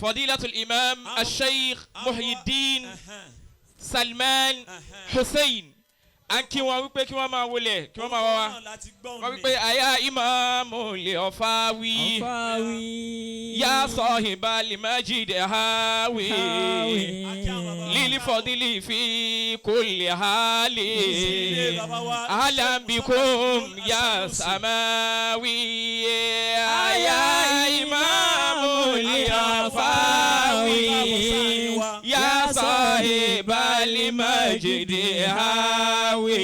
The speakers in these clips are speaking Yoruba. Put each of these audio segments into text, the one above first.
Fadilatul Imam Asheikh Muhyiddin Salman Hussein, à ń kí wọn wípé kí wọ́n máa wọlé, kí wọ́n máa wá wá. Wọ́n wípé àyà ìmáàmù lè ọ̀fà wí. Ọ̀fàwí. Ya sahiba limajid hawi. Hawi. Lili fadili fi kulli hali. Ahlan bikum ya samawi. Ya imamu li afawi. Ya sahiba limajid hawi.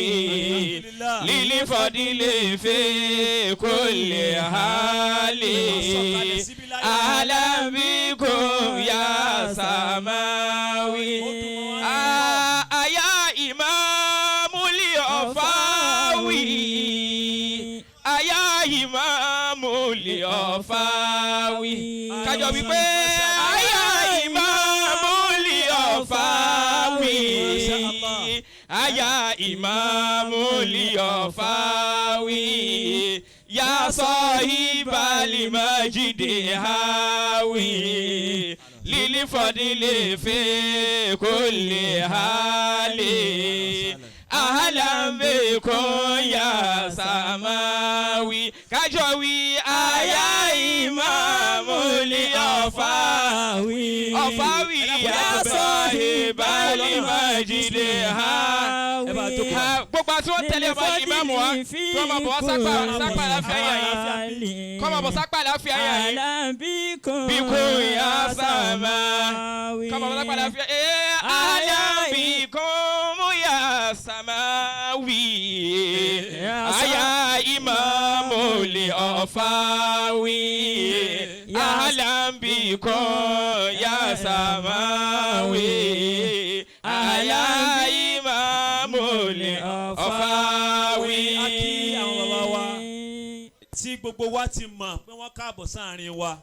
Lili fadili fi kulli hali. Ahlan bikum ya samawi. Aya imamu li ọ̀fáwì. Aya imamu li ọ̀fáwì. Kájọ wípé aya imamu li ọ̀fáwì. Aya imamu li ọ̀fáwì. Ya sahiba limajidi hawi. Lili fadili fi kulli hali. Ahlan bikum ya samawi. Kájọ wí aya imamu li ọ̀fáwì. Ọ̀fáwì ya sahiba limajidi hawi. Gbogbo àti wọ́n tẹ̀lé ọba ìmáàmù wa kí wọ́n máa bọ̀ wá sápá sápá àláfíà yà yìí, kọ́ máa bọ̀ sápá àláfíà yà yìí. Alábíkún Bíkún ya sàmà. Kọ́ máa bọ̀ sápá àláfíà. Alábíkún ya sàmáwì. Aya ìmáàmù lè ọ̀fáwì. Alábíkún ya sàmáwì. Aya ìmáàmù lè ọ̀fáwì. A kí àwọn bàbá wa tí gbogbo wa ti mọ̀ pé wọ́n káàbọ̀ sáàrin wa.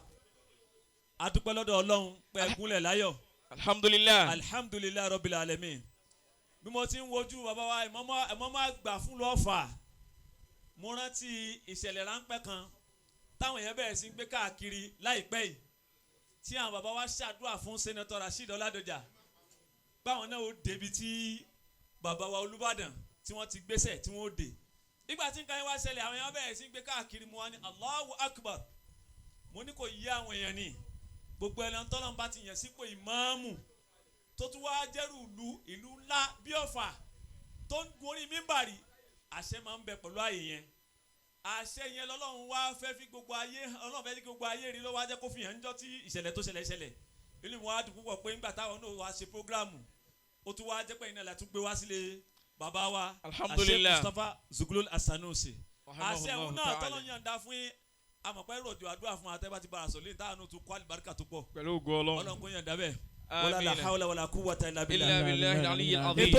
A dúpẹ́ lọ́dọ̀ Ọlọ́run pé ẹ gúnlẹ̀ láyọ̀. Alhamdulillah. Alhamdulilayi rabbil alamin. Bí mo ti ń wojú bàbá wa ìmọ̀mọ́ àgbà fún lọ́ọ̀fà, mo rántí ìṣẹ̀lẹ̀ ráńpẹ́ kan táwọn èèyàn bẹ̀rẹ̀ sí ń gbé káàkiri láìpẹ́ yìí, tí àwọn bàbá wa ṣàdúrà fún Senator Rasheed Ọládọjà, báwọn náà ó débi tí bàbá wa Olúbàdàn tí wọ́n ti gbéṣẹ̀ tí wọ́n ó dé. Nígbà tí nǹkan yẹn wá ṣẹlẹ̀, àwọn èèyàn bẹ̀rẹ̀ sí ń gbé káàkiri. Mo wá ní Allahu Akbar. Mo ní kò yí àwọn èèyàn ní gbogbo ẹni tọ́lọ́run bá ti yàn sípò ìmáàmù, tó tún wá jẹ́rù ìlú, ìlú ńlá bí Ọ̀fà, tó ń gorí mímbàrí, àṣẹ máa ń bẹ pẹ̀lú àyè yẹn. Àṣẹ yẹn lọ́lọ́run wá fẹ́ fi gbogbo ayé, Ọlọ́run fẹ́ fi gbogbo ayé rí lọ́wọ́, á jẹ́ kó fi hàn níjọ́ tí ìṣẹ̀lẹ̀ tó ṣẹlẹ̀ ṣẹlẹ̀. Inú mi wá dùn púpọ̀ pé nígbà táwọn náà wá ṣe program, ó tún wá jẹ́ pé iná la tún gbé wá sílé bàbá wa. Alhamdulillah. Sheikh Mustapha Zughlul Asanusi, àṣẹ òun náà tọ́lọ́ yànda fún yín. Àmọ̀pẹ́ rọ̀jò àdúrà fún atẹ́ bá ti bára sọ lẹ́yìn táwọn tún kó àlùbáríkà tó pọ̀. Pẹ̀lú ògo Ọlọ́run. Ọlọ́run kò yànda bẹ́ẹ̀. Wala la Àmín. hawla wala quwwata illa billah. Illa billahi al-aliyyil azim. Ètò